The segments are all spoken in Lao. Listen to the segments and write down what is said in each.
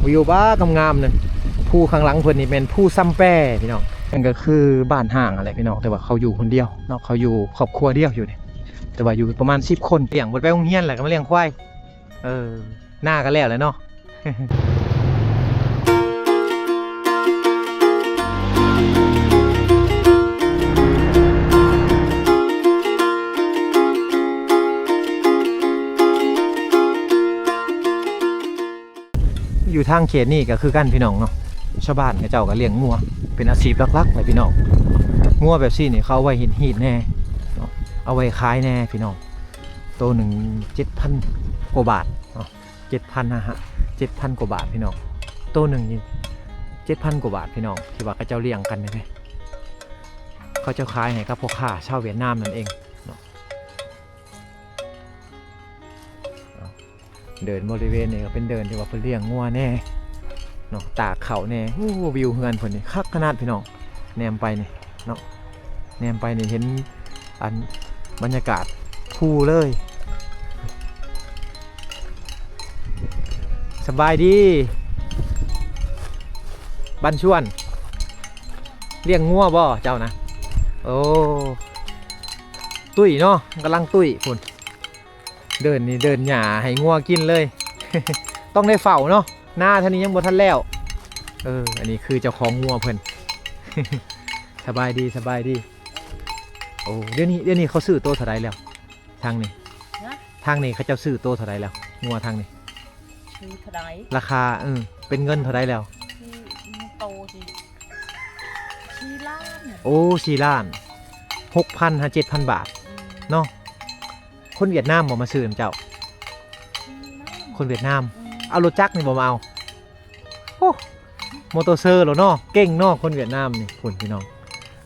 ວິວບາງາມໆ ນັ້ນ. ພູຂ້າງຫຼັງເພິ່ນນີ້ແມ່ນພູຊຳແປ ພີ່ນ້ອງ. ນັ້ນກໍຄືບ້ານຮ້າງຫັ້ນແຫຼະ ພີ່ນ້ອງ, ແຕ່ວ່າເຂົາຢູ່ຄົນດຽວເນາະ, ເຂົາຢູ່ຄອບຄົວດຽວຢູ່ນີ້, ແຕ່ວ່າຢູ່ປະມານສິບຄົນ. ລ້ຽງ ບໍ່ໄປໂຮງຮຽນແລ້ວກໍມາລ້ຽງຄວາຍ. ເອີ ນາກໍແລ້ວແຫຼະເນາະ. ຢູ່ທາງເຂດນີ້ກໍຄືກັນ ພີ່ນ້ອງເນາະ, ຊາວບ້ານເຂົາເຈົ້າກໍລ້ຽງງົວເປັນອາຊີບຫຼັກໆ ແຫຼະ ພີ່ນ້ອງ. ງົວແບບຊີ້ນີ້ເຂົາເອົາໄວ້ຮີດໆ ແດ່ເນາະ, ເອົາໄວ້ຂາຍແດ່ ພີ່ນ້ອງ. ໂຕໜຶ່ງເຈັດພັນກວ່າບາດເນາະ, ເຈັດພັນນະຮະ ເຈັດພັນກວ່າບາດ ພີ່ນ້ອງ. ໂຕໜຶ່ງນີ້ເຈັດພັນກວ່າບາດ ພີ່ນ້ອງ, ທີ່ວ່າເຂົາເຈົ້າລ້ຽງກັນນີ້ເດ້. ເຂົາເຈົ້າຂາຍໃຫ້ກັບພໍ່ຄ້າຊາວຫວຽດນາມນັ້ນເອງເນາະ. ເດີ່ນບໍລິເວນນີ້ກໍເປັນເດີ່ນທີ່ວ່າເພິ່ນລ້ຽງງົວແດ່ເນາະ, ຕາກເຂົ້າແດ່. ໂອ້ ວິວເຮືອນເພິ່ນນີ້ຄັກຂະໜາດ ພີ່ນ້ອງ. ແນມໄປນີ້ເນາະ, ແນມໄປນີ້ເຫັນອັນບັນຍາກາດພູເລີຍ. ສະບາຍດີ ບັນຊວນ, ລ້ຽງງົວບໍ່ເຈົ້ານະ? ໂອ້ ຕຸ້ຍເນາະ, ກຳລັງຕຸ້ຍພຸ້ນ. ເດີ່ນນີ້ເດີ່ນຫຍ້າໃຫ້ງົວກິນເລີຍ. ຕ້ອງໄດ້ເຝົ້າເນາະ, ນາທາງນີ້ຍັງບໍ່ທັນແລ້ວ. ເອີ ອັນນີ້ຄືເຈົ້າຂອງງົວເພິ່ນ. ສະບາຍດີ ສະບາຍດີ. ໂອ້ ດຽວນີ້ ດຽວນີ້ເຂົາຊື້ໂຕເທົ່າໃດແລ້ວ ທາງນີ້? ຮະ? ທາງນີ້ເຂົາເຈົ້າຊື້ໂຕເທົ່າໃດແລ້ວ ງົວທາງນີ້? ຊື້ເທົ່າໃດ? ລາຄາ ເອີ ເປັນເງິນເທົ່າໃດແລ້ວ? ຊື້ໂຕຊິ ສີ່ລ້ານ. ໂອ້ ສີ່ລ້ານ ຫົກພັນຫາເຈັດພັນບາດ ອືມ ເນາະ. ຄົນຫວຽດນາມບໍ່ມາຊື້ນຳເຈົ້າ? ຄົນຫວຽດນາມ. ອືມ ເອົາລົດຈັກນີ້ບໍ່ມາເອົາ? ໂອ້ ມໍໂຕເຊີໂລດເນາະ, ເກັ່ງເນາະ ຄົນຫວຽດນາມນີ້. ພຸ້ນ ພີ່ນ້ອງ,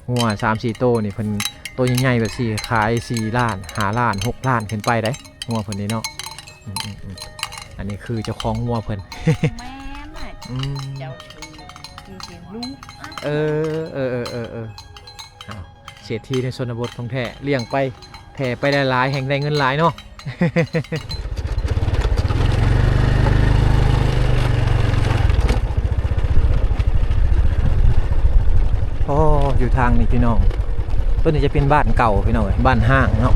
ງົວສາມສີ່ໂຕນີ້ ເພິ່ນໂຕໃຫຍ່ໆ ແບບຊີ້ ຂາຍສີ່ລ້ານ ຫ້າລ້ານ ຫົກລ້ານ ຂຶ້ນໄປໄດ໋ ງົວເພິ່ນນີ້ເນາະ. ອືມໆໆ ອັນນີ້ຄືເຈົ້າຂອງງົວເພິ່ນ. ແມ່ນແຫຼະ ອືມ ເຈົ້າຊື່ ຊື່ ຊື່ລູກ. ເອີ ເອີໆໆໆ ເອົາ ເສດຖີໃນຊົນນະບົດຂອງແທ້, ລ້ຽງໄປແຜ່ໄປຫຼາຍໆ ແຮ່ງໄດ້ເງິນຫຼາຍເນາະ. ອໍ ຢູ່ທາງນີ້ພີ່ນ້ອງ, ໂຕນີ້ຈະເປັນບ້ານເກົ່າພີ່ນ້ອງເອີຍ, ບ້ານຮ້າງເນາະ.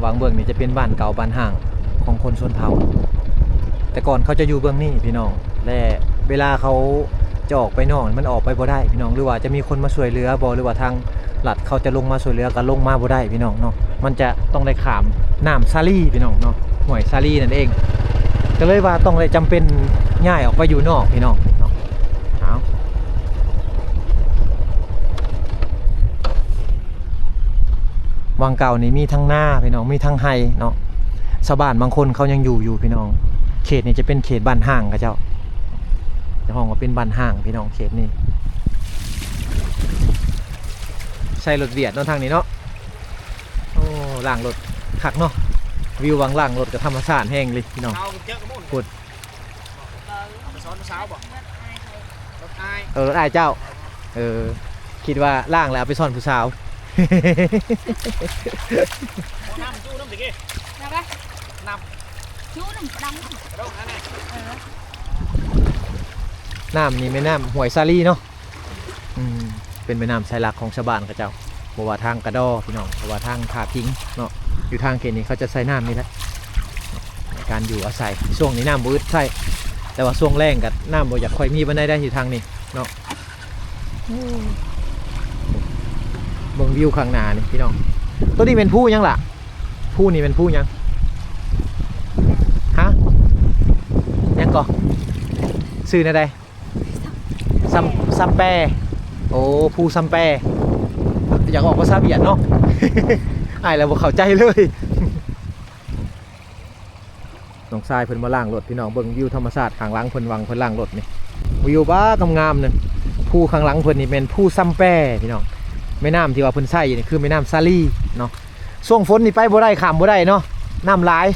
ຫວ່າງເບື້ອງນີ້ຈະເປັນບ້ານເກົ່າ ບ້ານຮ້າງຂອງຄົນຊົນເຜົ່າ. ແຕ່ກ່ອນເຂົາຈະຢູ່ເບື້ອງນີ້ພີ່ນ້ອງ, ແລະ ເວລາເຂົາຈະອອກໄປນອກ ມັນອອກໄປບໍ່ໄດ້ພີ່ນ້ອງ, ຫຼືວ່າຈະມີຄົນມາຊ່ວຍເຫຼືອບໍ່ ຫຼືວ່າທາງລັດເຂົາຈະລົງມາຊ່ວຍເຫຼືອ ກໍລົງມາບໍ່ໄດ້ພີ່ນ້ອງເນາະ. ມັນຈະຕ້ອງໄດ້ຂ້າມນ້ຳສາລີພີ່ນ້ອງເນາະ, ຫ້ວຍສາລີນັ້ນເອງ. ກໍເລີຍວ່າຕ້ອງໄດ້ຈຳເປັນຍ້າຍອອກໄປຢູ່ນອກພີ່ນ້ອງເນາະ. ເອົາ ຫວ່າງເກົ່ານີ້ມີທັງນາພີ່ນ້ອງ, ມີທັງໄຮ່ເນາະ. ຊາວບ້ານບາງຄົນເຂົາຍັງຢູ່ຢູ່ພີ່ນ້ອງ. ເຂດນີ້ຈະເປັນເຂດບ້ານຮ້າງເຂົາເຈົ້າ, ຈະຮ້ອງວ່າເປັນບ້ານຮ້າງພີ່ນ້ອງ ເຂດນີ້. ໃສ່ລົດຫວຽດເນາະ ທາງນີ້ເນາະ. ໂອ້ ລ້າງລົດຄັກເນາະ, ວິວຫວ່າງລ້າງລົດກໍທຳມະຊາດແຮງເລີຍພີ່ນ້ອງ. ເອົາເກັບເຍາະກັບໝູ່ ພຸ້ນ ເອົາໄປຊ້ອນຜູ້ສາວບໍ່? ລົດອ້າຍ ເອີ ລົດອ້າຍເຈົ້າ. ເອີ ຄິດວ່າລ້າງແລ້ວເອົາໄປຊ້ອນຜູ້ສາວ. ເອົານ້ຳຈູ້ນຳຕະກີ້ ນ້ຳປະ? ນ້ຳຈູ້ນຳ ກະດົງນັ້ນນະ. ເອີ ນ້ຳນີ້ແມ່ນນ້ຳຫ້ວຍສາລີເນາະ. ອືມ ເປັນແມ່ນ້ຳສາຍຫຼັກຂອງຊາວບ້ານເຂົາເຈົ້າ, ບໍ່ວ່າທາງກະດໍພີ່ນ້ອງ ບໍ່ວ່າທາງທ່າພິງເນາະ. ຢູ່ທາງເຂດນີ້ເຂົາຈະໃຊ້ນ້ຳນີ້ແຫຼະໃນການຢູ່ອາໄສ. ຊ່ວງນີ້ນ້ຳບໍ່ອຶດໃຊ້, ແຕ່ວ່າຊ່ວງແລ້ງກໍນ້ຳບໍ່ຢາກຄ່ອຍມີປານໃດໄດ໋ ຢູ່ທາງນີ້ເນາະ. ເບິ່ງວິວຂ້າງໜ້ານີ້ພີ່ນ້ອງ. ໂຕນີ້ແມ່ນພູຫຍັງລະ? ພູນີ້ແມ່ນພູຫຍັງ? ຮະ? ຫຍັງເກາະ? ຊື່ແນວໃດ? ຊຳ ຊຳແປ. ໂອ້ ພູຊຳແປ. ຢາກອອກພາສາຫວຽດເນາະ, ອ້າຍລະບໍ່ເຂົ້າໃຈເລີຍ. ນ້ອງຊາຍເພິ່ນມາລ້າງລົດພີ່ນ້ອງ, ເບິ່ງວິວທຳມະຊາດຂ້າງຫຼັງເພິ່ນ ຫວ່າງເພິ່ນລ້າງລົດນີ້. ວິວບາງາມໆ ນັ້ນ. ພູຂ້າງຫຼັງເພິ່ນນີ້ແມ່ນພູຊຳແປພີ່ນ້ອງ, ແມ່ນ້ຳທີ່ວ່າເພິ່ນໃຊ້ຢູ່ນີ້ຄືແມ່ນ້ຳສາລີເນາະ. ຊ່ວງຝົນນີ້ໄປບໍ່ໄດ້ ຂ້າມບໍ່ໄດ້ເນາະ, ນ້ຳຫຼາຍ.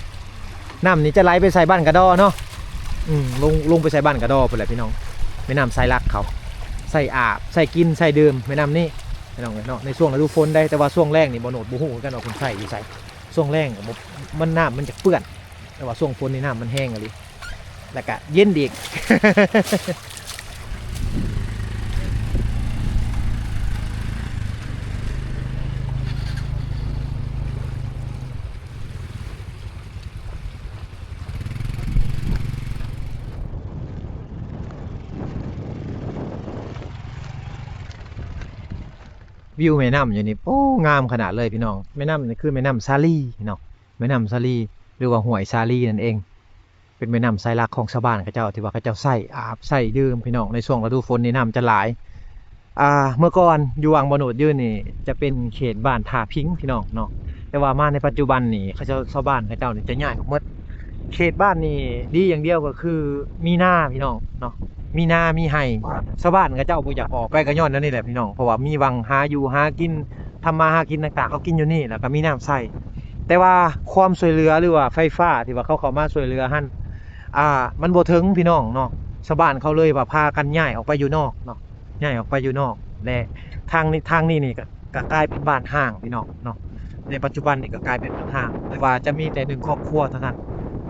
ນ້ຳນີ້ຈະໄຫຼໄປໃສ່ບ້ານກະດໍເນາະ. ອືມ ລົງ ລົງໄປໃສ່ບ້ານກະດໍພຸ້ນແຫຼະພີ່ນ້ອງ. ແມ່ນ້ຳສາຍຫຼັກເຂົາ ໃຊ້ອາບ ໃຊ້ກິນ ໃຊ້ດື່ມ ແມ່ນ້ຳນີ້ພີ່ນ້ອງເອີຍເນາະ. ໃນຊ່ວງລະດູຝົນໄດ໋, ແຕ່ວ່າຊ່ວງແລ້ງນີ້ບໍ່ໂນດບໍ່ຮູ້ຄືກັນວ່າເພິ່ນໃຊ້ຢູ່ໃສ. ຊ່ວງແລ້ງກໍບໍ່ ມັນ ນ້ຳມັນຈະເປື້ອນ, ແຕ່ວ່າຊ່ວງຝົນນີ້ນ້ຳມັນແຮງອີ່ຫຼີ. ແລ້ວກະເຢັນອີກ. ວິວແມ່ນ້ຳຢູ່ນີ້ ໂອ້ ງາມຂະໜາດເລີຍພີ່ນ້ອງ. ແມ່ນ້ຳນີ້ຄືແມ່ນ້ຳສາລີເນາະ ແມ່ນ້ຳສາລີ ຫຼືວ່າຫ້ວຍສາລີນັ້ນເອງ. ເປັນແມ່ນ້ຳສາຍຫຼັກຂອງຊາວບ້ານເຂົາເຈົ້າ ທີ່ວ່າເຂົາເຈົ້າໃຊ້ອາບໃຊ້ດື່ມພີ່ນ້ອງ. ໃນຊ່ວງລະດູຝົນນີ້ນ້ຳຈະຫຼາຍ. ອ່າ ເມື່ອກ່ອນຢູ່ວັງບ່ອນໂອດຢືນນີ້ຈະເປັນເຂດບ້ານທ່າພິງພີ່ນ້ອງເນາະ, ແຕ່ວ່າມາໃນປັດຈຸບັນນີ້ເຂົາເຈົ້າ ຊາວບ້ານເຂົາເຈົ້ານີ້ຈະຍ້າຍອອກໝົດ. ເຂດບ້ານນີ້ດີຢ່າງດຽວກໍຄືມີນາພີ່ນ້ອງເນາະ, ມີນາມີໄຮ່. ຊາວບ້ານເຂົາເຈົ້າບໍ່ຢາກອອກໄປກໍຍ້ອນແນວນີ້ແຫຼະພີ່ນ້ອງ, ເພາະວ່າມີຫວ່າງຫາຢູ່ຫາກິນ ທຳມາຫາກິນຕ່າງໆ ເຂົາກິນຢູ່ນີ້ ແລ້ວກໍມີນ້ຳໃຊ້. ແຕ່ວ່າຄວາມຊ່ວຍເຫຼືອ ຫຼືວ່າໄຟຟ້າທີ່ວ່າເຂົາເຂົ້າມາຊ່ວຍເຫຼືອຫັ້ນ ອ່າ ມັນບໍ່ເຖິງພີ່ນ້ອງເນາະ, ຊາວບ້ານເຂົາເລີຍວ່າພາກັນຍ້າຍອອກໄປຢູ່ນອກເນາະ, ຍ້າຍອອກໄປຢູ່ນອກ. ແລະ ທາງນີ້ ທາງນີ້ນີ້ກໍ ກໍກາຍເປັນບ້ານຮ້າງພີ່ນ້ອງເນາະ, ໃນປັດຈຸບັນນີ້ກໍກາຍເປັນບ້ານຮ້າງ. ແຕ່ວ່າຈະມີແຕ່ໜຶ່ງຄອບຄົວເທົ່ານັ້ນ,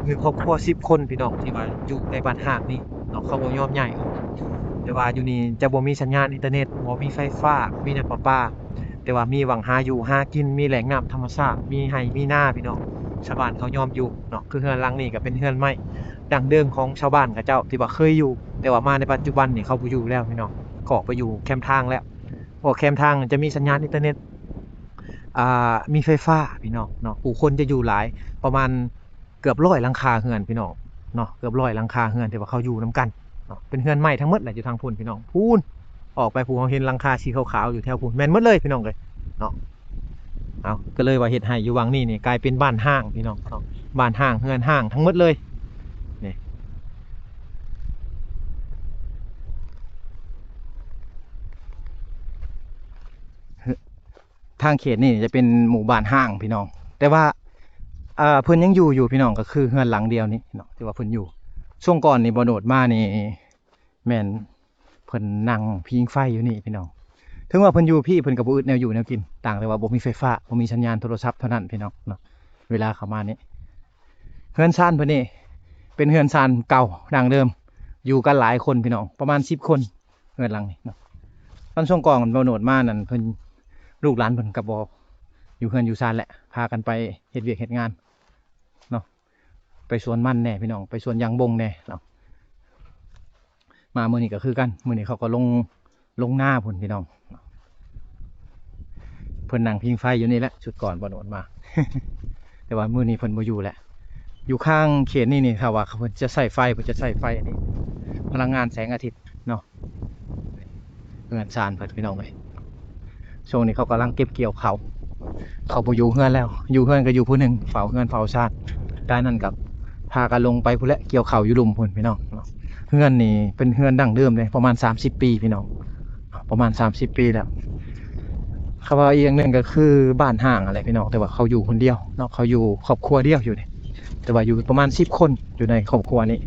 ໜຶ່ງຄອບຄົວສິບຄົນພີ່ນ້ອງ ທີ່ວ່າຢູ່ໃນບ້ານຮ້າງນີ້ເນາະ, ເຂົາບໍ່ຍອມຍ້າຍອອກ. ແຕ່ວ່າຢູ່ນີ້ຈະບໍ່ມີສັນຍານອິນເຕີເນັດ, ບໍ່ມີໄຟຟ້າ, ບໍ່ມີນ້ຳປະປາ. ແຕ່ວ່າມີຫວ່າງຫາຢູ່ຫາກິນ, ມີແຫຼ່ງນ້ຳທຳມະຊາດ, ມີໄຮ່ມີນາພີ່ນ້ອງ, ຊາວບ້ານເຂົາຍອມຢູ່ເນາະ. ຄືເຮືອນຫຼັງນີ້ກໍເປັນເຮືອນໄມ້ດັ້ງເດີມຂອງຊາວບ້ານເຂົາເຈົ້າທີ່ວ່າເຄີຍຢູ່, ແຕ່ວ່າມາໃນປັດຈຸບັນນີ້ເຂົາບໍ່ຢູ່ແລ້ວພີ່ນ້ອງ, ກໍອອກໄປຢູ່ແຄມທາງແລ້ວ. ເພາະແຄມທາງຈະມີສັນຍານອິນເຕີເນັດ, ອ່າ ມີໄຟຟ້າພີ່ນ້ອງເນາະ, ຜູ້ຄົນຈະຢູ່ຫຼາຍ ປະມານເກືອບຮ້ອຍຫຼັງຄາເຮືອນພີ່ນ້ອງເນາະ, ເກືອບຮ້ອຍຫຼັງຄາເຮືອນທີ່ວ່າເຂົາຢູ່ນຳກັນເນາະ. ເປັນເຮືອນໄມ້ທັງໝົດແຫຼະຢູ່ທາງພຸ້ນພີ່ນ້ອງ, ພຸ້ນ ອອກໄປພຸ້ນ ເຮົາເຫັນຫຼັງຄາສີຂາວໆຢູ່ແຖວພຸ້ນ ແມ່ນໝົດເລີຍພີ່ນ້ອງເອີຍເນາະ. ເອົາ ກໍເລີຍວ່າເຮັດໃຫ້ຢູ່ວັງນີ້ນີ້ກາຍເປັນບ້ານຮ້າງພີ່ນ້ອງເນາະ, ບ້ານຮ້າງ ເຮືອນຮ້າງທັງໝົດເລີຍ. ນີ້ ທາງເຂດນີ້ຈະເປັນໝູ່ບ້ານຮ້າງພີ່ນ້ອງ, ແຕ່ວ່າ ເອີ ເພິ່ນຍັງຢູ່ຢູ່ພີ່ນ້ອງ, ກໍຄືເຮືອນຫຼັງດຽວນີ້ເນາະ ທີ່ວ່າເພິ່ນຢູ່. ຊ່ວງກ່ອນນີ້ ບໍ່ໂດດມານີ້ ແມ່ນເພິ່ນນັ່ງພິງໄຟຢູ່ນີ້ພີ່ນ້ອງ. ເຖິງວ່າເພິ່ນຢູ່ພີ້ ເພິ່ນກໍບໍ່ອຶດແນວຢູ່ແນວກິນ, ຕ່າງແຕ່ວ່າບໍ່ມີໄຟຟ້າ ບໍ່ມີສັນຍານໂທລະສັບເທົ່ານັ້ນພີ່ນ້ອງເນາະ. ເວລາເຂົ້າມານີ້ ເຮືອນຊານເພິ່ນນີ້ເປັນເຮືອນຊານເກົ່າດັ້ງເດີມ, ຢູ່ກັນຫຼາຍຄົນພີ່ນ້ອງ ປະມານສິບຄົນ ເຮືອນຫຼັງນີ້ເນາະ. ຕອນຊ່ວງກ່ອນບໍ່ໂນດມານັ້ນ ເພິ່ນ ລູກຫຼານເພິ່ນກໍບໍ່ຢູ່ເຮືອນຢູ່ຊານແຫຼະ, ພາກັນໄປເຮັດວຽກເຮັດງານເນາະ, ໄປສວນມັນແດ່ພີ່ນ້ອງ ໄປສວນຢາງບົງແດ່ເນາະ. ມາມື້ນີ້ກໍຄືກັນ, ມື້ນີ້ເຂົາກໍລົງ ລົງນາພຸ້ນພີ່ນ້ອງ. ເພິ່ນນັ່ງພິງໄຟຢູ່ນີ້ແຫຼະ ຊຸດກ່ອນບໍ່ໂນດມາ, ແຕ່ວ່າມື້ນີ້ເພິ່ນບໍ່ຢູ່ແລ້ວ. ຢູ່ຂ້າງເຂດນີ້ນີ້ ຖ້າວ່າເພິ່ນຈະໃຊ້ໄຟ ເພິ່ນຈະໃຊ້ໄຟອັນນີ້ ພະລັງງານແສງອາທິດເນາະ. ເຮືອນຊານເພິ່ນພີ່ນ້ອງເອີຍ, ຊ່ວງນີ້ເຂົາກຳລັງເກັບກ່ຽວເຂົ້າ, ເຂົາບໍ່ຢູ່ເຮືອນແລ້ວ, ຢູ່ເຮືອນກໍຢູ່ຜູ້ໜຶ່ງ ເຝົ້າເຮືອນເຝົ້າຊານ, ກາຍນັ້ນກໍພາກັນລົງໄປພຸ້ນແຫຼະ ກ່ຽວເຂົ້າຢູ່ລຸ່ມພຸ້ນພີ່ນ້ອງ. ເຮືອນນີ້ເປັນເຮືອນດັ້ງເດີມເດ້ ປະມານສາມສິບປີພີ່ນ້ອງ, ປະມານສາມສິບປີແລ້ວ. ຄຳວ່າອີກຢ່າງໜຶ່ງກໍຄືບ້ານຮ້າງຫັ້ນແຫຼະພີ່ນ້ອງ, ແຕ່ວ່າເຂົາຢູ່ຄົນດຽວເນາະ, ເຂົາຢູ່ຄອບຄົວດຽວຢູ່ນີ້, ແຕ່ວ່າຢູ່ປະມານສິບຄົນ ຢູ່ໃນຄອບຄົວນີ້.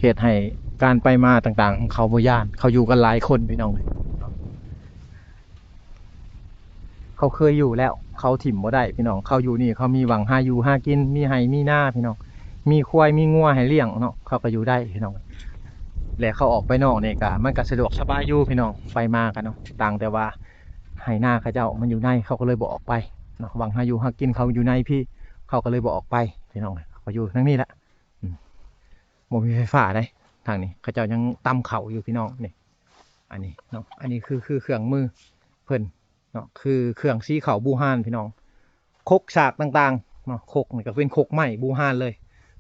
ເຮັດໃຫ້ການໄປມາຕ່າງໆ ເຂົາບໍ່ຢ້ານ, ເຂົາຢູ່ກັນຫຼາຍຄົນພີ່ນ້ອງ. ເຂົາເຄີຍຢູ່ແລ້ວ ເຂົາຖິ້ມບໍ່ໄດ້ພີ່ນ້ອງ, ເຂົາຢູ່ນີ້ ເຂົາມີຫວ່າງຫາຢູ່ຫາກິນ, ມີໄຮ່ມີນາພີ່ນ້ອງ, ມີຄວາຍມີງົວໃຫ້ລ້ຽງເນາະ, ເຂົາກໍຢູ່ໄດ້ພີ່ນ້ອງ. ແລະ ເຂົາອອກໄປນອກນີ້ກໍ ມັນກໍສະດວກສະບາຍຢູ່ພີ່ນ້ອງ, ໄປມາກັນເນາະ, ຕ່າງແຕ່ວ່າໄຮ່ນາເຂົາເຈົ້າມັນຢູ່ໃນ, ເຂົາກໍເລີຍບໍ່ອອກໄປເນາະ. ຫວ່າງຫາຢູ່ຫາກິນເຂົາຢູ່ໃນພີ້, ເຂົາກໍເລີຍບໍ່ອອກໄປພີ່ນ້ອງ, ເຂົາຢູ່ທາງນີ້ແຫຼະ. ອືມ ບໍ່ມີໄຟຟ້າເດ້ ທາງນີ້ ເຂົາເຈົ້າຍັງຕຳເຂົ້າຢູ່ພີ່ນ້ອງ. ນີ້ ອັນນີ້ເນາະ, ອັນນີ້ຄື ຄືເຄື່ອງມືເພິ່ນເນາະ, ຄືເຄື່ອງສີເຂົ້າບູຮານພີ່ນ້ອງ, ຄົກສາກຕ່າງໆເນາະ. ຄົກນີ້ກໍເປັນຄົກໄມ້ບູຮານເລີຍ,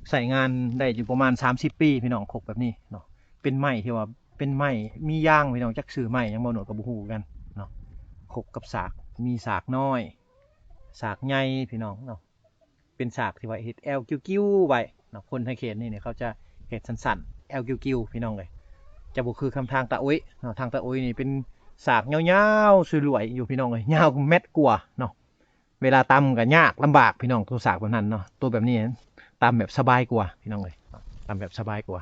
ໃຊ້ງານໄດ້ຢູ່ປະມານສາມສິບປີພີ່ນ້ອງ, ຄົກແບບນີ້ເນາະ. ເປັນໄມ້ທີ່ວ່າເປັນໄມ້ມີຢາງພີ່ນ້ອງ, ຈັກຊື່ໄມ້ຫຍັງ ບໍ່ໜວດກໍບໍ່ຮູ້ຄືກັນເນາະ. ຄົກກັບສາກ, ມີສາກນ້ອຍ ສາກໃຫຍ່ພີ່ນ້ອງເນາະ. ເປັນສາກທີ່ວ່າເຮັດແອວກິ້ວໆໄວ້ເນາະ, ຄົນທາງເຂດນີ້ເນຍ ເຂົາຈະເຮັດສັ້ນໆ ແອວກິ້ວໆ ພີ່ນ້ອງເອີຍ. ຈະບໍ່ຄືຄຳທາງຕາໂອ້ຍເນາະ, ທາງຕາໂອ້ຍນີ້ເປັນສາກຍາວໆ ສວຍຫຼວຍຢູ່ ພີ່ນ້ອງເອີຍ, ຍາວແມັດກວ່າເນາະ. ເວລາຕຳກໍຍາກລຳບາກ ພີ່ນ້ອງ, ຕົວສາກແບບນັ້ນເນາະ. ຕົວແບບນີ້ຕຳແບບສະບາຍກວ່າ ພີ່ນ້ອງເອີຍ, ຕຳແບບສະບາຍກວ່າ.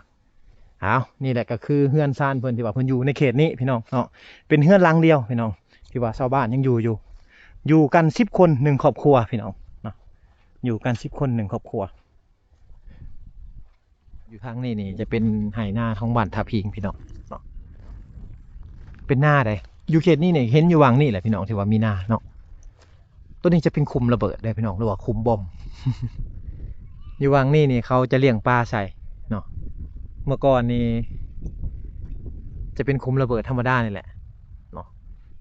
ອ້າວ ນີ້ແຫຼະກໍຄືເຮືອນຊານເພິ່ນ ທີ່ວ່າເພິ່ນຢູ່ໃນເຂດນີ້ພີ່ນ້ອງເນາະ, ເປັນເຮືອນຫຼັງດຽວພີ່ນ້ອງ ທີ່ວ່າຊາວບ້ານຍັງຢູ່ຢູ່, ຢູ່ກັນສິບຄົນໜຶ່ງຄອບຄົວພີ່ນ້ອງເນາະ, ຢູ່ກັນສິບຄົນໜຶ່ງຄອບຄົວ. ຢູ່ທາງນີ້ນີ້ຈະເປັນໄຮ່ນາຂອງບ້ານທ່າພິງພີ່ນ້ອງເນາະ ເປັນນາໃດ ຢູ່ເຂດນີ້ນີ້ເຫັນຢູ່ຫວ່າງນີ້ແຫຼະພີ່ນ້ອງ ທີ່ວ່າມີນາເນາະ. ໂຕນີ້ຈະເປັນຂຸມລະເບີດເດ້ພີ່ນ້ອງ ຫຼືວ່າຂຸມບອມ ຢູ່ຫວ່າງນີ້ນີ້ເຂົາຈະລ້ຽງປາໃສ່ເນາະ. ເມື່ອກ່ອນນີ້ຈະເປັນຂຸມລະເບີດທຳມະດານີ້ແຫຼະເນາະ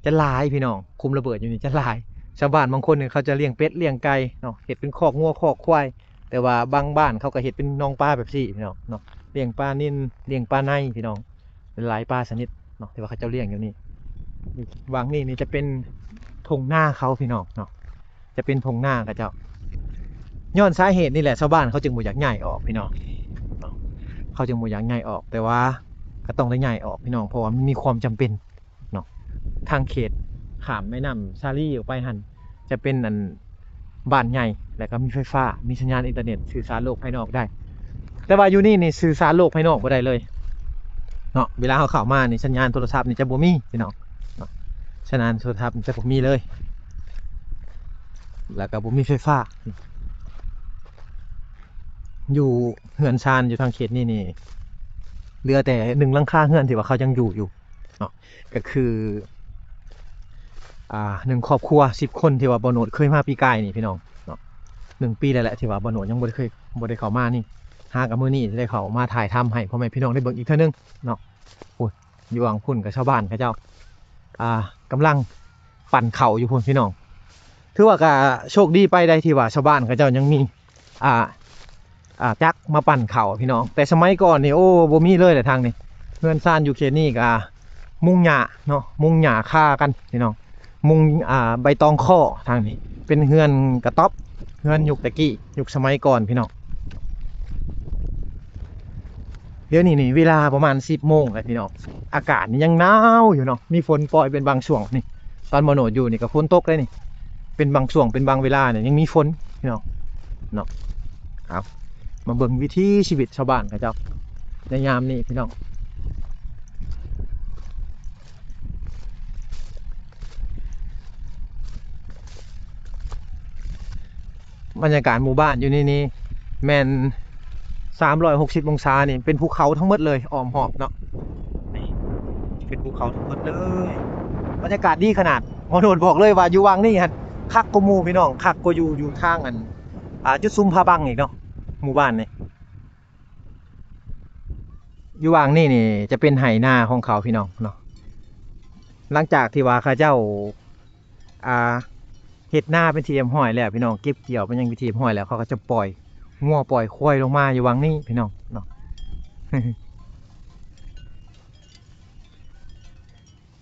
ຈະຫຼາຍພີ່ນ້ອງ ຂຸມລະເບີດຢູ່ນີ້ຈະຫຼາຍ. ຊາວບ້ານບາງຄົນນີ້ເຂົາຈະລ້ຽງເປັດລ້ຽງໄກ່ເນາະ ເຮັດເປັນຄອກງົວຄອກຄວາຍ ແຕ່ວ່າບາງບ້ານເຂົາກໍເຮັດເປັນໜອງປາແບບຊີ້ພີ່ນ້ອງເນາະ ລ້ຽງປານິນ ລ້ຽງປາໄນພີ່ນ້ອງ ຫຼາຍປາຊະນິດເນາະ ທີ່ວ່າເຂົາເຈົ້າລ້ຽງຢູ່ນີ້. ຫວ່າງນີ້ນີ້ຈະເປັນທົ່ງນາເຂົາພີ່ນ້ອງເນາະ ຈະເປັນທົ່ງນາເຂົາເຈົ້າ. ຍ້ອນສາເຫດນີ້ແຫຼະ ຊາວບ້ານເຂົາຈຶ່ງບໍ່ຢາກຍ້າຍອອກພີ່ນ້ອງເນາະ ເຂົາຈຶ່ງບໍ່ຢາກຍ້າຍອອກ ແຕ່ວ່າກໍຕ້ອງໄດ້ຍ້າຍອອກພີ່ນ້ອງ ເພາະວ່າມັນມີຄວາມຈຳເປັນເນາະ. ທາງເຂດຂ້າມແມ່ນ້ຳສາລີອອກໄປຫັ້ນ ຈະເປັນອັນ ບ້ານໃຫຍ່ ແລ້ວກໍມີໄຟຟ້າ ມີສັນຍານອິນເຕີເນັດ ສື່ສານໂລກພາຍນອກໄດ້. ແຕ່ວ່າຢູ່ນີ້ນີ້ສື່ສານໂລກພາຍນອກບໍ່ໄດ້ເລີຍເນາະ. ເວລາເຮົາເຂົ້າມານີ້ ສັນຍານໂທລະສັບນີ້ຈະບໍ່ມີພີ່ນ້ອງເນາະ ສັນຍານໂທລະສັບນີ້ຈະບໍ່ມີເລີຍ ແລ້ວກໍບໍ່ມີໄຟຟ້າ. ຢູ່ເຮືອນຊານຢູ່ທາງເຂດນີ້ນີ້ ເຫຼືອແຕ່ໜຶ່ງຫຼັງຄາເຮືອນທີ່ວ່າເຂົາຍັງຢູ່ຢູ່ ເນາະ ກໍຄື ອ່າ ໜຶ່ງຄອບຄົວສິບຄົນທີ່ວ່າບ່າວໂນດເຄີຍມາປີກາຍນີ້ພີ່ນ້ອງເນາະ. ໜຶ່ງປີແລ້ວແຫຼະທີ່ວ່າບ່າວໂນດຍັງບໍ່ໄດ້ເຄີຍ ບໍ່ໄດ້ເຂົ້າມານີ້ ຫາກໍມື້ນີ້ໄດ້ເຂົ້າມາຖ່າຍທຳໃຫ້ພໍ່ແມ່ພີ່ນ້ອງໄດ້ເບິ່ງອີກເທື່ອໜຶ່ງເນາະ. ໂອ້ຍ ຢູ່ຫວ່າງພຸ້ນກໍຊາວບ້ານເຂົາເຈົ້າ ອ່າ ກຳລັງ ປັ່ນເຂົ້າຢູ່ພຸ້ນພີ່ນ້ອງ. ຖືວ່າກໍໂຊກດີໄປໄດ້ທີ່ວ່າຊາວບ້ານເຂົາເຈົ້າຍັງມີ ອ່າ ອ່າ ຈັກມາປັ່ນເຂົ້າພີ່ນ້ອງ. ແຕ່ສະໄໝກ່ອນນີ້ ໂອ້ ບໍ່ມີເລີຍແຫຼະທາງນີ້. ເຮືອນຊານຢູ່ເຂດນີ້ກໍມຸງຫຍ້າເນາະ ມຸງຫຍ້າຄາກັນພີ່ນ້ອງ ມຸງ ອ່າ ໃບຕອງຄໍ້. ທາງນີ້ເປັນເຮືອນກະຕ໊ອບ ເຮືອນຍຸກແຕ່ກີ້ ຍຸກສະໄໝກ່ອນພີ່ນ້ອງ. ດຽວນີ້ນີ້ເວລາປະມານສິບໂມງແລ້ວພີ່ນ້ອງ ອາກາດນີ້ຍັງໜາວຢູ່ເນາະ ມີຝົນປ່ອຍເປັນບາງຊ່ວງນີ້. ຕອນບ່າວໂນດຢູ່ນີ້ກໍຝົນຕົກເດ້ນີ້ ເປັນບາງຊ່ວງເປັນບາງເວລານີ້ຍັງມີຝົນພີ່ນ້ອງເນາະ. ເອົາ ມາເບິ່ງວິຖີຊີວິດຊາວບ້ານເຂົາເຈົ້າໃນຍາມນີ້ພີ່ນ້ອງ. ບັນຍາກາດໝູ່ບ້ານຢູ່ໃນນີ້ແມ່ນສາມຮ້ອຍຫົກສິບອົງສານີ້ ເປັນພູເຂົາທັງໝົດເລີຍ ອ້ອມຮອບເນາະ ນີ້ເປັນພູເຂົາທັງໝົດເລີຍ. ບັນຍາກາດດີຂະໜາດ ໝໍໂນດບອກເລີຍວ່າຢູ່ຫວ່າງນີ້ຫັ້ນຄັກກວ່າໝູ່ພີ່ນ້ອງ ຄັກກວ່າຢູ່ ຢູ່ທາງອັນ ອ່າ ຈຸດຊຸມຜາບັງອີກເນາະ ໝູ່ບ້ານນີ້. ຢູ່ຫວ່າງນີ້ນີ້ຈະເປັນໄຮ່ນາຂອງເຂົາພີ່ນ້ອງເນາະ ຫຼັງຈາກທີ່ວ່າເຂົາເຈົ້າ ອ່າ ເຮັດນາເປັນທີ່ຮຽບຮ້ອຍແລ້ວພີ່ນ້ອງ ເກັບກ່ຽວເປັນຫຍັງເປັນທີ່ຮຽບຮ້ອຍແລ້ວ ເຂົາກໍຈະປ່ອຍງົວປ່ອຍຄວາຍລົງມາຢູ່ຫວ່າງນີ້ພີ່ນ້ອງເນາະ.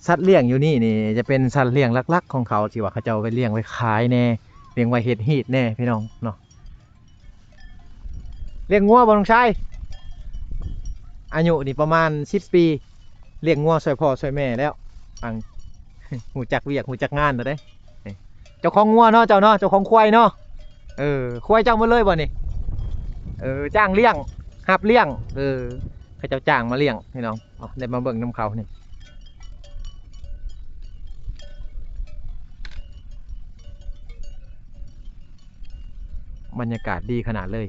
ສັດລ້ຽງຢູ່ນີ້ນີ້ຈະເປັນສັດລ້ຽງຫຼັກໆຂອງເຂົາ ທີ່ວ່າເຂົາເຈົ້າໄວ້ລ້ຽງໄວ້ຂາຍແດ່ ລ້ຽງໄວ້ເຮັດຮີດແດ່ພີ່ນ້ອງເນາະ. ລ້ຽງງົວບໍ່ນ້ອງຊາຍ? ອາຍຸນີ້ປະມານສິບປີ ລ້ຽງງົວຊ່ວຍພໍ່ຊ່ວຍແມ່ແລ້ວ ອັງ ຮູ້ຈັກວຽກຮູ້ຈັກງານແລ້ວເດ້. ເຈົ້າຂອງງົວເນາະ ເຈົ້າເນາະ ເຈົ້າຂອງຄວາຍເນາະ. ເອີ ຄວາຍເຈົ້າໝົດເລີຍບໍ່ນີ້? ເອີ ຈ້າງລ້ຽງ ຮັບລ້ຽງ ເອີ ເຂົາເຈົ້າຈ້າງມາລ້ຽງພີ່ນ້ອງ. ເອົາ ໄດ້ມາເບິ່ງນຳເຂົານີ້ ບັນຍາກາດດີຂະໜາດເລີຍ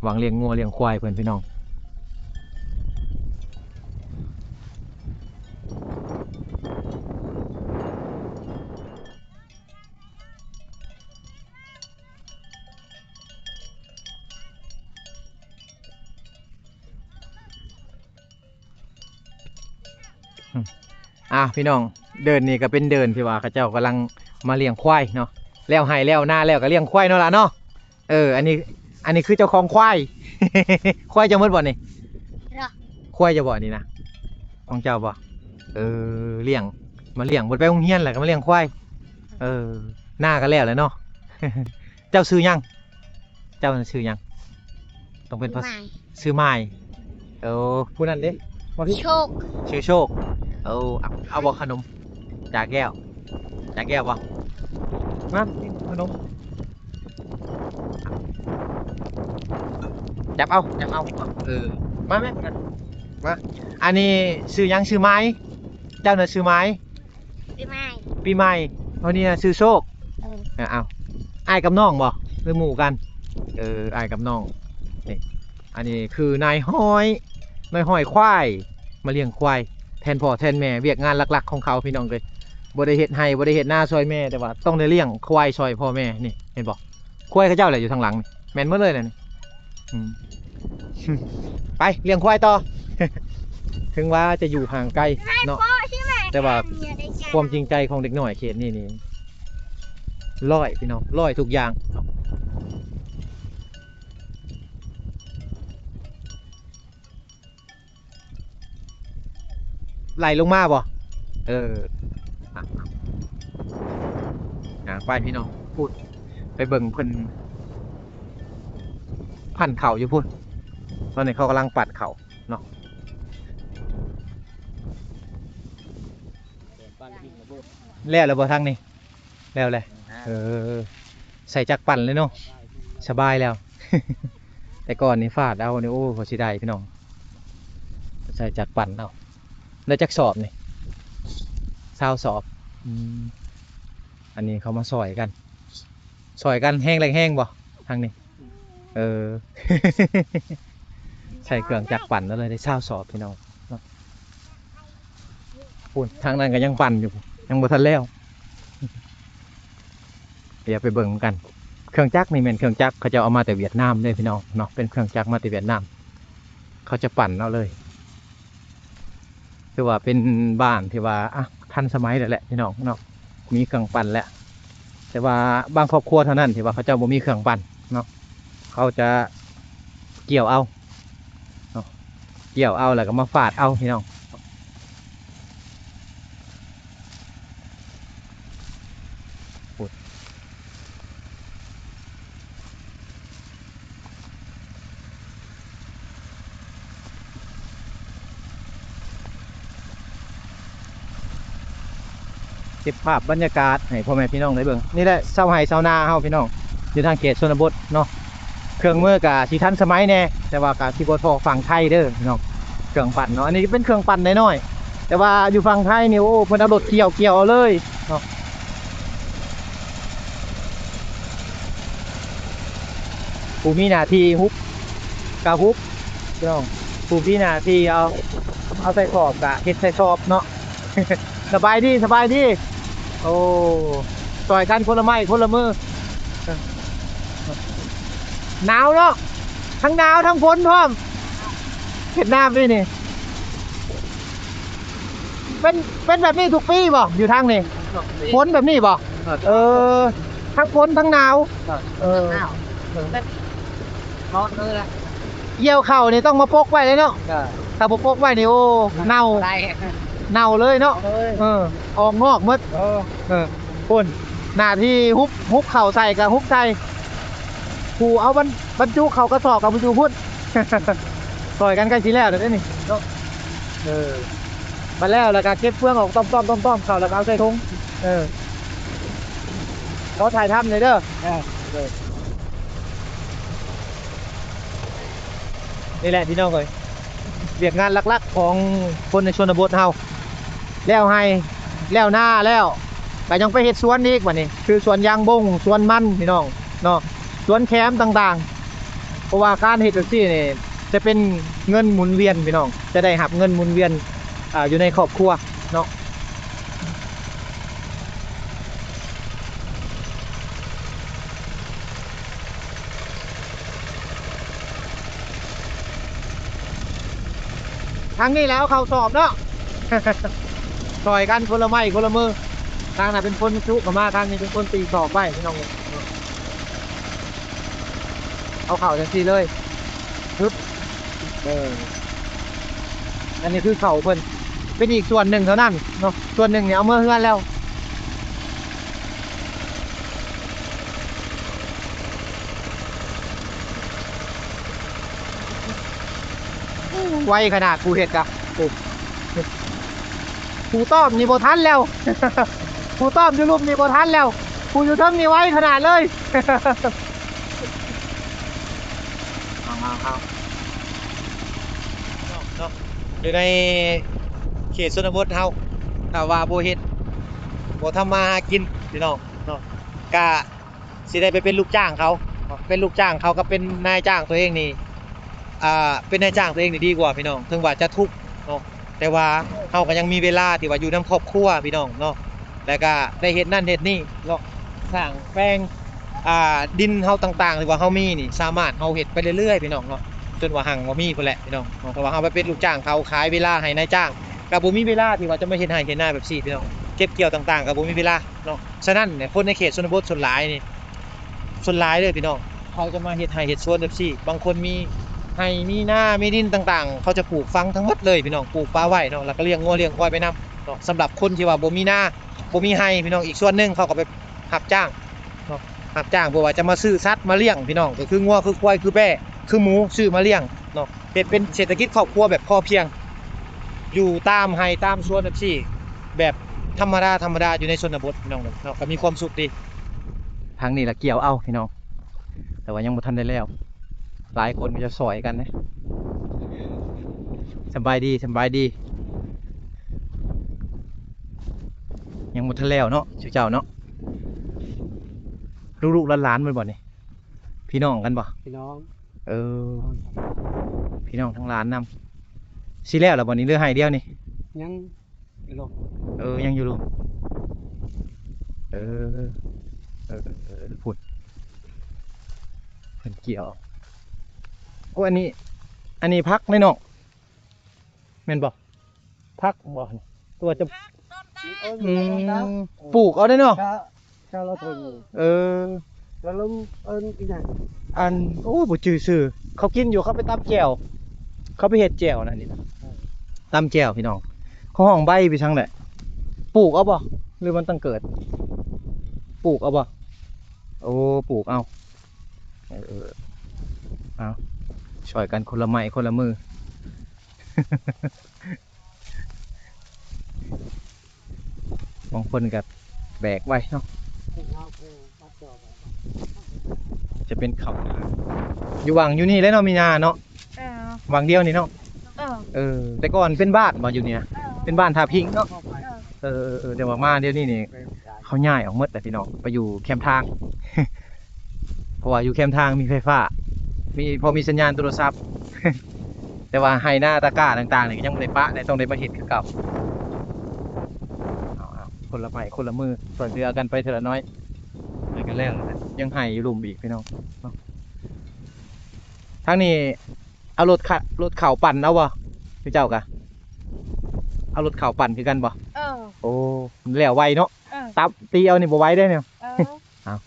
ຫວ່າງລ້ຽງງົວລ້ຽງຄວາຍເພິ່ນພີ່ນ້ອງ. ອືມ ອ່າ ພີ່ນ້ອງ ເດີ່ນນີ້ກໍເປັນເດີ່ນທີ່ວ່າເຂົາເຈົ້າກຳລັງມາລ້ຽງຄວາຍເນາະ ແລ້ວໄຮ່ແລ້ວນາແລ້ວກໍລ້ຽງຄວາຍເນາະຫຼານເນາະ. ເອີ ອັນນີ້ ອັນນີ້ຄືເຈົ້າຂອງຄວາຍ ຄວາຍເຈົ້າໝົດບໍ່ນີ້? ຄວາຍເຈົ້າບໍ່ນີ້ນະ? ຂອງເຈົ້າບໍ່? ເອີ ລ້ຽງ ມາລ້ຽງ ບໍ່ໄດ້ໄປໂຮງຮຽນແລ້ວກໍມາລ້ຽງຄວາຍ. ເອີ ນາກໍແລ້ວແຫຼະເນາະ. ເຈົ້າຊື່ຫຍັງ? ເຈົ້າຊື່ຫຍັງ? ຕ້ອງເປັນພາສາ ຊື່ໝາຍ. ເອີ ຜູ້ນັ້ນເດ້ ມາພີ້ ໂຊກ ຊື່ໂຊກ. ເອີ ເອົາ ເອົາບໍ່ຂະໜົມ? ຈາແກ້ວ ຈາແກ້ວບໍ່? ມາກິນຂະໜົມ ຈັບເອົາ ຈັບເອົາ. ເອີ ມາແມ່ ມາ. ອັນນີ້ຊື່ຫຍັງ? ຊື່ໝາຍ. ເຈົ້ານະຊື່ໝາຍ? ປີໃໝ່ ປີໃໝ່. ຄົນນີ້ນະຊື່ໂຊກ. ເອີ ເອົາ ເອົາ ອ້າຍກັບນ້ອງບໍ່ ຫຼືໝູ່ກັນ? ເອີ ອ້າຍກັບນ້ອງ. ນີ້ ອັນນີ້ຄືນາຍຮ້ອຍ ນາຍຮ້ອຍຄວາຍ ມາລ້ຽງຄວາຍແທນພໍ່ແທນແມ່ ວຽກງານຫຼັກໆຂອງເຂົາ ພີ່ນ້ອງເອີຍ. ບໍ່ໄດ້ເຮັດໄຮ່ ບໍ່ໄດ້ເຮັດນາຊ່ອຍແມ່ ແຕ່ວ່າຕ້ອງໄດ້ລ້ຽງຄວາຍຊ່ອຍພໍ່ແມ່. ນີ້ເຫັນບໍ່? ຄວາຍເຂົາເຈົ້າແຫຼະຢູ່ທາງຫຼັງນີ້ ແມ່ນໝົດເລີຍແຫຼະນີ້. ອືມ ໄປລ້ຽງຄວາຍຕໍ່. ເຖິງວ່າຈະຢູ່ຫ່າງໄກເນາະ ແຕ່ວ່າຄວາມຈິງໃຈຂອງເດັກນ້ອຍເຂດນີ້ນີ້ ຮ້ອຍ ພີ່ນ້ອງ ຮ້ອຍທຸກຢ່າງ. ໄຫຼລົງມາບໍ່? ເອີ ອ່ະ ອ່າ ໄປພີ່ນ້ອງ ພຸ້ນ ໄປເບິ່ງເພິ່ນ ພັນເຂົ້າຢູ່ພຸ້ນ. ຕອນນີ້ເຂົາກຳລັງປັດເຂົ້າເນາະ. ແລ້ວແລ້ວບໍ່ທາງນີ້? ແລ້ວແຫຼະ. ເອີ ໃສ່ຈັກປັ່ນເລີຍເນາະ ສະບາຍແລ້ວ. ແຕ່ກ່ອນນີ້ຟາດເອົານີ້ ໂອ້ ເຂົາຊິໄດ້ພີ່ນ້ອງ ໃສ່ຈັກປັ່ນເອົາ. ໄດ້ຈັກສອບນີ້? ຊາວສອບ. ອືມ ອັນນີ້ເຂົາມາຊ່ອຍກັນ ຊ່ອຍກັນແຮງແລກແຮງບໍ່ທາງນີ້? ເອີ ໃສ່ເຄື່ອງຈັກປັ່ນເອົາເລີຍ ໄດ້ຊາວສອບພີ່ນ້ອງ. ພຸ້ນ ທາງນັ້ນກໍຍັງປັ່ນຢູ່ ຍັງບໍ່ທັນແລ້ວ. ດຽວໄປເບິ່ງນຳກັນ. ເຄື່ອງຈັກນີ້ແມ່ນເຄື່ອງຈັກເຂົາເຈົ້າເອົາມາແຕ່ຫວຽດນາມເດ້ພີ່ນ້ອງເນາະ ເປັນເຄື່ອງຈັກມາແຕ່ຫວຽດນາມ ເຂົາຈະປັ່ນເອົາເລີຍ. ຖືວ່າເປັນບ້ານທີ່ວ່າ ອ່ະ ທັນສະໄໝແລ້ວແຫຼະພີ່ນ້ອງເນາະ ມີເຄື່ອງປັ່ນແລ້ວ. ແຕ່ວ່າບາງຄອບຄົວເທົ່ານັ້ນທີ່ວ່າເຂົາເຈົ້າບໍ່ມີເຄື່ອງປັ່ນເນາະ ເຂົາຈະກ່ຽວເອົາເນາະ ກ່ຽວເອົາແລ້ວກໍມາຟາດເອົາພີ່ນ້ອງ. ເກັບພາບບັນຍາກາດໃຫ້ພໍ່ແມ່ພີ່ນ້ອງໄດ້ເບິ່ງ. ນີ້ແຫຼະ ຊາວໄຮ່ຊາວນາເຮົາພີ່ນ້ອງ ຢູ່ທາງເຂດຊົນນະບົດເນາະ. ເຄື່ອງມືກະຊິທັນສະໄໝແດ່ ແຕ່ວ່າກະຊິບໍ່ທໍ່ຝັ່ງໄທເດີພີ່ນ້ອງ ເຄື່ອງປັ່ນເນາະ. ອັນນີ້ເປັນເຄື່ອງປັ່ນນ້ອຍໆ ແຕ່ວ່າຢູ່ຝັ່ງໄທນີ້ ໂອ້ ເພິ່ນເອົາລົດກ່ຽວ ກ່ຽວເອົາເລີຍເນາະ. ຜູ້ມີໜ້າທີ່ຮຸບກະຮຸບພີ່ນ້ອງ ຜູ້ມີໜ້າທີ່ເອົາ ເອົາໃສ່ສອບກະເຮັດໃສ່ສອບເນາະ. ສະບາຍດີ ສະບາຍດີ. ໂອ້ ຊ່ອຍກັນຄົນລະໄມ້ຄົນລະມື. ໜາວເນາະ ທັງໜາວທັງຝົນພ້ອມ. ເຮັດນາປີນີ້ ເປັນ ເປັນແບບນີ້ທຸກປີບໍ່ ຢູ່ທາງນີ້? ຝົນແບບນີ້ບໍ່? ເອີ ທັງຝົນທັງໜາວ. ເອີ ກ່ຽວເຂົ້ານີ້ຕ້ອງມາປົກໄວ້ເລີຍເນາະ. ຖ້າບໍ່ປົກໄວ້ນີ້ ໂອ້ ເນົ່າ ເນົ່າເລີຍເນາະ. ເອີ ອອກງອກໝົດ. ເອີ ພຸ້ນ ໜ້າທີ່ຮຸບ ຮຸບເຂົ້າໃສ່ກະຮຸບໃສ່ ຜູ້ເອົາບັນ ບັນຈຸເຂົ້າກະສອບກະບັນຈຸພຸ້ນ. ຊ່ອຍກັນໃກ້ຊິແລ້ວແລ້ວເດ້ນີ້ເນາະ. ເອີ ບັດແລ້ວ ແລ້ວກະເກັບເຟືອງອອກ ຕ້ອມໆໆໆ ເຂົ້າ ແລ້ວກະເອົາໃສ່ຖົງ. ເອີ ຂໍຖ່າຍທຳແດ່ເດີ. ນີ້ແຫຼະພີ່ນ້ອງເອີຍ ວຽກງານຫຼັກໆຂອງຄົນໃນຊົນນະບົດເຮົາ ແລ້ວໄຮ່ແລ້ວນາແລ້ວ ກະຍັງໄປເຮັດສວນອີກ. ບັດນີ້ຄືສວນຢາງບົງ ສວນມັນພີ່ນ້ອງເນາະ ສວນແຂມຕ່າງໆ. ເພາະວ່າການເຮັດຈັ່ງຊີ້ນີ້ ຈະເປັນເງິນໝູນວຽນພີ່ນ້ອງ ຈະໄດ້ຮັບເງິນໝູນວຽນ ອ່າ ຢູ່ໃນຄອບຄົວເນາະ. ທາງນີ້ແຫຼະເອົາເຂົ້າສອບເນາະ ຊ່ອຍກັນຄົນລະໄມ້ຄົນລະມື. ທາງນັ້ນເປັນຄົນຈຸເຂົ້າມາ ທາງນີ້ເປັນຄົນຕີສອບໄວ້ພີ່ນ້ອງເອີຍ. ເອົາເຂົ້າຈັ່ງຊີ້ເລີຍ ຮຶບ ເອີ ອັນນີ້ຄືເຂົ້າເພິ່ນ ເປັນອີກສ່ວນໜຶ່ງເທົ່ານັ້ນເນາະ ສ່ວນໜຶ່ງນີ້ເອົາເມືອເຮືອນແລ້ວ. ໄວຂະໜາດຜູ້ເຮັດກະ ໂອ້ ຜູ້ຕ້ອມນີ້ບໍ່ທັນແລ້ວ ຜູ້ຕ້ອມຢູ່ລຸ່ມນີ້ບໍ່ທັນແລ້ວ ຜູ້ຢູ່ເທິງນີ້ໄວຂະໜາດເລີຍ. ເອົາ ເອົາ ເອົາ ເນາະ ຢູ່ໃນເຂດຊົນນະບົດເຮົາ ຖ້າວ່າບໍ່ເຮັດ ບໍ່ທຳມາຫາກິນ ພີ່ນ້ອງເນາະ ກະຊິໄດ້ໄປເປັນລູກຈ້າງເຂົາ ເປັນລູກຈ້າງເຂົາກັບເປັນນາຍຈ້າງຕົວເອງນີ້ ອ່າ ເປັນນາຍຈ້າງຕົວເອງນີ້ດີກວ່າພີ່ນ້ອງ ເຖິງວ່າຈະທຸກເນາະ ແຕ່ວ່າເຮົາກໍຍັງມີເວລາທີ່ວ່າຢູ່ນຳຄອບຄົວພີ່ນ້ອງເນາະ ແລ້ວກໍໄດ້ເຮັດນັ້ນເຮັດນີ້ເນາະ ສ້າງແປງ ອ່າ ດິນເຮົາຕ່າງໆ ທີ່ວ່າເຮົາມີນີ້ ສາມາດເຮົາເຮັດໄປເລື້ອຍໆ ພີ່ນ້ອງເນາະ ຈົນວ່າຮັ່ງບໍ່ມີພຸ້ນແຫຼະພີ່ນ້ອງເນາະ ເພາະວ່າເຮົາໄປເປັນລູກຈ້າງເຂົາ ຂາຍເວລາໃຫ້ນາຍຈ້າງ ກໍບໍ່ມີເວລາທີ່ວ່າຈະມາເຮັດໄຮ່ເຮັດນາແບບຊີ້ພີ່ນ້ອງ ເກັບກ່ຽວຕ່າງໆ ກໍບໍ່ມີເວລາເນາະ ສະນັ້ນ ຄົນໃນເຂດຊົນນະບົດສ່ວນຫຼາຍນີ້ ສ່ວນຫຼາຍເລີຍພີ່ນ້ອງ ເຂົາຈະມາເຮັດໄຮ່ເຮັດສວນແບບຊີ້ ບາງຄົນມີໄຮ່ມີນາ ມີດິນຕ່າງໆ ເຂົາຈະປູກຝັງທັງໝົດເລີຍພີ່ນ້ອງ ປູກປາໄວ້ເນາະ ແລ້ວກໍລ້ຽງງົວລ້ຽງຄວາຍໄປນຳເນາະ ສຳລັບຄົນທີ່ວ່າບໍ່ມີນາ ບໍ່ມີໄຮ່ພີ່ນ້ອງ ອີກສ່ວນໜຶ່ງເຂົາກໍໄປຮັບຈ້າງເນາະ ຮັບຈ້າງ ບໍ່ວ່າຈະມາຊື້ສັດມາລ້ຽງພີ່ນ້ອງ ກໍຄືງົວ ຄືຄວາຍ ຄືແບ້ ຄືໝູ ຊື້ມາລ້ຽງເນາະ ເຮັດເປັນເສດຖະກິດຄອບຄົວແບບພໍພຽງ ຢູ່ຕາມໄຮ່ຕາມສວນແບບຊີ້ ແບບທຳມະດາໆ ຢູ່ໃນຊົນນະບົດພີ່ນ້ອງເນາະ ກໍມີຄວາມສຸກດີ. ທາງນີ້ລະກ່ຽວເອົາພີ່ນ້ອງ ແຕ່ວ່າຍັງບໍ່ທັນໄດ້ແລ້ວ ຫຼາຍຄົນກໍຈະຊ່ອຍກັນເດ້. ສຳບາຍດີ ສຳບາຍດີ ຍັງບໍ່ທັນແລ້ວເນາະ ເຈົ້າເນາະ ລູກໆຫຼານໆ ແມ່ນບໍ່ນີ້ ພີ່ນ້ອງກັນບໍ່? ພີ່ນ້ອງ ເອີ ພີ່ນ້ອງທັງຫຼານນຳ ຊິແລ້ວລະບໍ່ນີ້ ຫຼືໄຮ່ດຽວນີ້? ຍັງ ຢູ່ລຸ່ມ ເອີ ຍັງຢູ່ລຸ່ມ ເອີ ເອີ ເອີ ພຸ້ນ ເພິ່ນກ່ຽວ ໂອ້ ອັນນີ້ ອັນນີ້ຜັກໃນນອກ ແມ່ນບໍ່? ຜັກບໍ່? ຕົວຈະ ເອີ ອືມ ປູກເອົາໄດ້ເນາະ ເຈົ້າລະເຖິງ ເອີ ລະລົມເອີ້ນອີຫຍັງ ອັນ ໂອ້ ບໍ່ຈື່ຊື່ ເຂົາກິນຢູ່ ເຂົາໄປຕຳແຈ່ວ ເຂົາໄປເຮັດແຈ່ວນັ້ນນີ້ ເອີ ຕຳແຈ່ວພີ່ນ້ອງ ເຂົາຮ້ອງໃບໄປທາງໃດ ປູກເອົາບໍ່ ຫຼືມັນຕັ້ງເກີດ ປູກເອົາບໍ່ ໂອ້ ປູກເອົາ ເອີ ເອົາ ຊ່ອຍກັນຄົນລະໄມ້ຄົນລະມື. ບາງຄົນກໍແບກໄວ້ເນາະ ຈະເປັນເຂົ້ານາ ຢູ່ຫວ່າງຢູ່ນີ້ແຫຼະເນາະ ມີນາເນາະ ເອີ ຫວ່າງດຽວນີ້ເນາະ ເອີ ເອີ ແຕ່ກ່ອນເປັນບ້ານບໍ່ຢູ່ນີ້ນະ ເອີ ເປັນບ້ານທ່າພິງເນາະ ເອີ ເອີ ເອີ ແຕ່ວ່າມາດຽວນີ້ນີ້ ເຂົາຍ້າຍອອກໝົດແລ້ວພີ່ນ້ອງ ໄປຢູ່ແຄມທາງ ເພາະວ່າຢູ່ແຄມທາງມີໄຟຟ້າ ມີ ພໍມີສັນຍານໂທລະສັບ ແຕ່ວ່າໄຮ່ນາຕາກ້າຕ່າງໆນີ້ກໍຍັງບໍ່ໄດ້ປະ ແລະ ຕ້ອງໄດ້ມາເຮັດຄືເກົ່າ ເອົາໆ ຄົນລະໄມ້ຄົນລະມື ຊ່ວຍເຫຼືອກັນໄປເທື່ອລະໜ້ອຍ ແລ້ວກໍແລ້ວ ຍັງໄຮ່ຢູ່ລຸ່ມອີກພີ່ນ້ອງເນາະ ທາງນີ້ເອົາລົດຂະ ລົດເຂົ້າປັ່ນເອົາບໍ່? ຄືເຈົ້າກະ ເອົາລົດເຂົ້າປັ່ນຄືກັນບໍ່? ເອີ ໂອ້ ແລ້ວໄວເນາະ ເອີ ຕັບຕີເອົານີ້ບໍ່ໄວເດ້ນີ້ ເອີ ເອົາ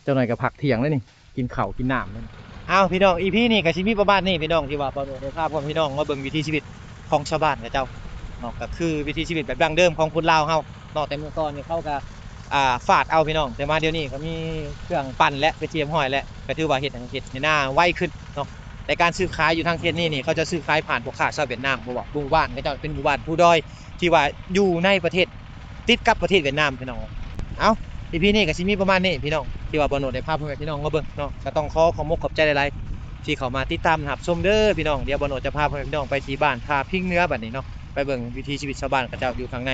ຈັກໜ້ອຍກໍພັກທ່ຽງແລ້ວນີ້ ກິນເຂົ້າກິນນ້ຳແລ້ວນີ້ ເອົາ ພີ່ນ້ອງ ອີພີນີ້ກໍຊິມີປະມານນີ້ພີ່ນ້ອງ ທີ່ວ່າບ່າວໂນດໄດ້ພາພໍ່ແມ່ພີ່ນ້ອງມາເບິ່ງວິຖີຊີວິດຂອງຊາວບ້ານເຂົາເຈົ້າເນາະ ກໍຄືວິຖີຊີວິດແບບດັ້ງເດີມຂອງຄົນລາວເຮົາເນາະ ແຕ່ເມື່ອກ່ອນນີ້ເຂົາກໍ ອ່າ ຟາດເອົາພີ່ນ້ອງ ແຕ່ມາດຽວນີ້ກໍມີເຄື່ອງປັ່ນແລ້ວ ເປັນທີ່ຮຽບຮ້ອຍແລ້ວ ກໍຖືວ່າເຮັດໃຫ້ ເຮັດໃຫ້ນາໄວຂຶ້ນເນາະ ແຕ່ການຊື້ຂາຍຢູ່ທາງເຂດນີ້ນີ້ ເຂົາຈະຊື້ຂາຍຜ່ານພວກຄ້າຊາວຫວຽດນາມ ເພາະວ່າໝູ່ບ້ານເຂົາເຈົ້າເປັນໝູ່ບ້ານພູດອຍ ທີ່ວ່າຢູ່ໃນປະເທດ ຕິດກັບປະເທດຫວຽດນາມພີ່ນ້ອງ. ເອົ້າ ອີພີນີ້ກໍຊິມີປະມານນີ້ພີ່ນ້ອງ ທີ່ວ່າບ່າວໂນດໄດ້ພາພໍ່ແມ່ພີ່ນ້ອງມາເບິ່ງເນາະ ກໍຕ້ອງຂໍຂອບອົກຂອບໃຈຫຼາຍໆ ທີ່ເຂົ້າມາຕິດຕາມຮັບຊົມເດີພີ່ນ້ອງ. ດຽວບ່າວໂນດຈະພາພໍ່ແມ່ພີ່ນ້ອງໄປທີ່ບ້ານທ່າພິງເໜືອບັດນີ້ເນາະ ໄປເບິ່ງວິຖີຊີວິດຊາວບ້ານເຂົາເຈົ້າຢູ່ຂ້າງໃນ.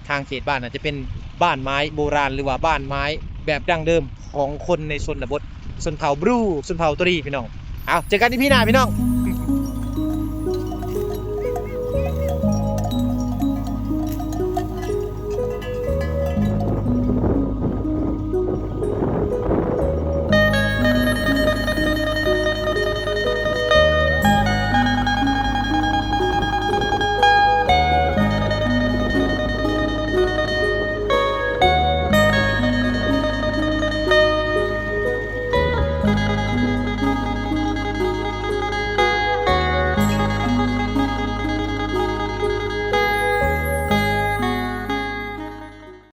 ທາງເຂດບ້ານອາດຈະເປັນບ້ານໄມ້ໂບລານ ຫຼືວ່າບ້ານໄມ້ແບບດັ້ງເດີມຂອງຄົນໃນຊົນນະບົດ ຊົນເຜົ່າບຣູ ຊົນເຜົ່າຕະຣີພີ່ນ້ອງ. ເອົາ ເຈີກັນອີພີໜ້າພີ່ນ້ອງ.